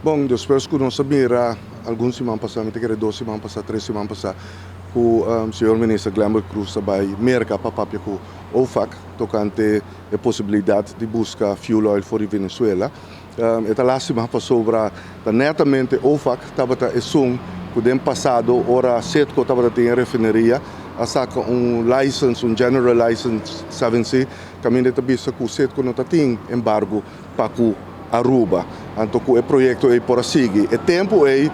Bon, despues ku nos a mira algun siman pasá, mi ta kere dos siman pasá, tres siman pasá, ku señor Minister Glenbert Croes a bai Merka pa papia ku OFAC tokante e posibilidat di buska fuel oil for di Venezuela. E ta lastima pasobra ta netamente OFAC tabata esun ku den pasado ora Citgo tabata tin e refineria a saka un license, un general license 7C, kaminda e ta bisa ku Citgo no ta tin embargo pa ku Aruba. Anto ku e proyekto ei por a sigui. E tempu ei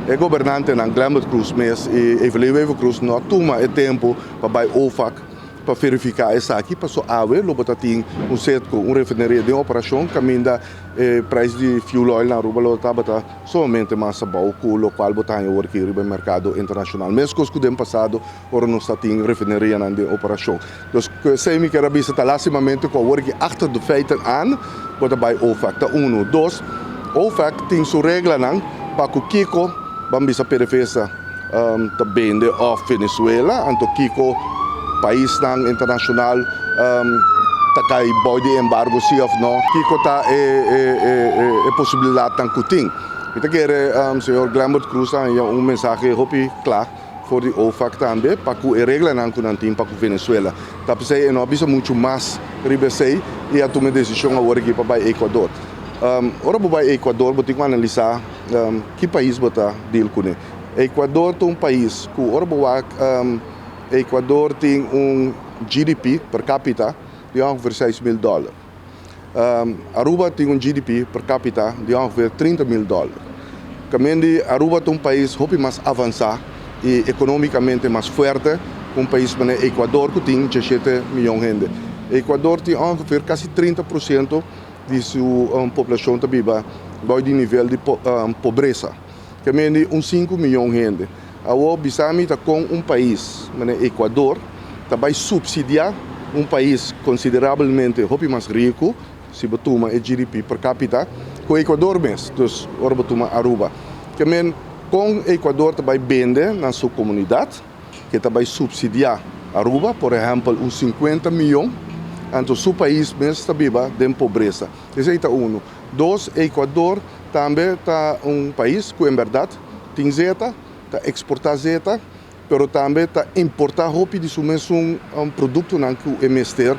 e gobernantenan Glenbert Croes mes i Evelyn Wever Croes no a tuma e tempu pa bai OFAC pa verifiká esaki, paso awe lo bo ta tin un Citgo, un refineria den operashon kaminda e prijs di fuel oil na Aruba lo tabata sumamente mas abou ku lokual bo ta haña awor aki riba e merkado internashonal. Meskos ku den pasado ora nos ta tin refinerianan den operashon. Dus ku esei mi kier a bisa ta lastimamente ku awor aki achter de feiten aan bo ta bai OFAC. Ta unu. Dos, OFAC tin su reglanan pa ku kiko ban bisa PDVSA ta bende òf Venezuela, anto kiko paisnan internashonal ta kai bou di embargo si òf no, kiko ta e posibilidatnan ku tin. Mi ta kere señor Glenbert Croes a haña un mensahe hopi kla for di OFAC tambe pa ku e reglanan ku nan tin pa ku Venezuela. Ta p'esei e no a bisa muchu mas riba esei i a tuma e desishon awor aki pa bai Ecuador. Ora bo bai Ecuador bo tin ku analisá ki pais bo ta deal kuné. Ecuador ta un pais ku ora bo wak Ecuador tin un GDP per capita di ongeveer 6000 dòler. Aruba tin un GDP per capita di ongeveer 30 mil dòler. Kamendi Aruba ta un pais hopi mas avansá i ekonómikamente mas fuerte ku un pais manera Ecuador ku tin 17 miyon hende. Ecuador tin ongeveer kasi 30 por siento di su poblashon ta biba bou di nivel di pobresa. Kamendi un 5 miyon hende. Awor bisa mi ta kon un pais manera Ecuador ta bai supsidiá un pais konsiderabelmente hopi mas riku, si bo tuma e GDP per capita, ku Ecuador mes, dus ora bo tuma Aruba. Ke men kon Ecuador ta bai bende na su komunidat ke ta bai supsidiá Aruba, por ehèmpel un 50 miyon, anto su pais mes ta biba den pobresa. Esei ta unu. Dos, Ecuador tambe ta un pais ku en bèrdat tin zeta, ta eksportá zeta, pero tambe ta importá hopi di su mesun produktonan ku e mester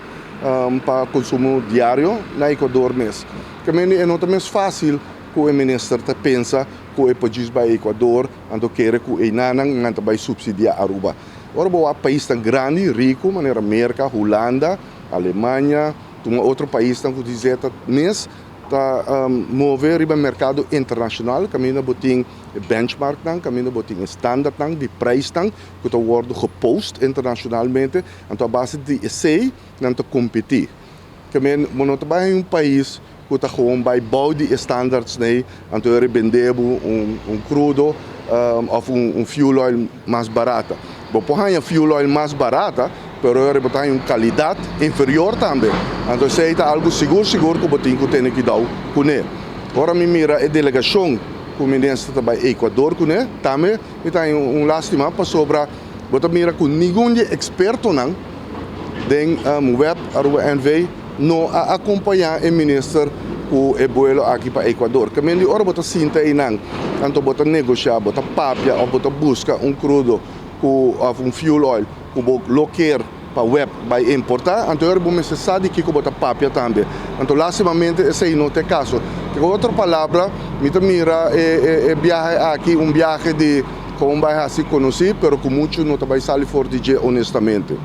pa konsumo diario na Ecuador mes. Kemende e no ta mes fásil ku e minister ta pensa ku e por djis bai Ecuador anto kere ku einanan nan ta bai supsidiá Aruba. Ora bo wak paisnan grandi, riku, manera Merka, Hulanda, Alemania, tuma otro paisnan ku tin zeta mes ta move riba merkado internashonal kaminda bo tin e benchmarknan, kaminda bo tin e standardnan di prijsnan ku ta wòrdu gepost internashonalmente, anto a base di esei nan ta kompetí. Ke men bo no ta bai un pais ku ta gewoon bai bou di e standards nei, anto e rebendé bo un krudo òf un fuel oil mas barata. Bo por haña fuel oil mas barata, pero e bo ta haña un kalidat inferior tambe. Anto esei ta algu sigur sigur ku bo tin ku tene kidou kuné. Ora mi mira e delegashon ku minister ta bai Ecuador kuné, tambe mi ta haña un lastima pasobra bo ta mira ku ningun di e ekspertonan den web Aruba NV no a akompañá e minister ku e buelo aki pa Ecuador. Ke men di ora bo ta sinta einan, anto bo ta negoshá, bo ta papia òf bo ta buska un krudo ku òf un fuel oil ku bo lo kier pa web bai importá, anto e ora bo mester sa di kiko bo ta papia tambe. Anto lastimamente esei no ta e kaso. Ku otro palabra, mi ta mira e biahe aki un biahe di kon bai hasi konosí, pero ku muchu no ta bai sali for di dje honestamente.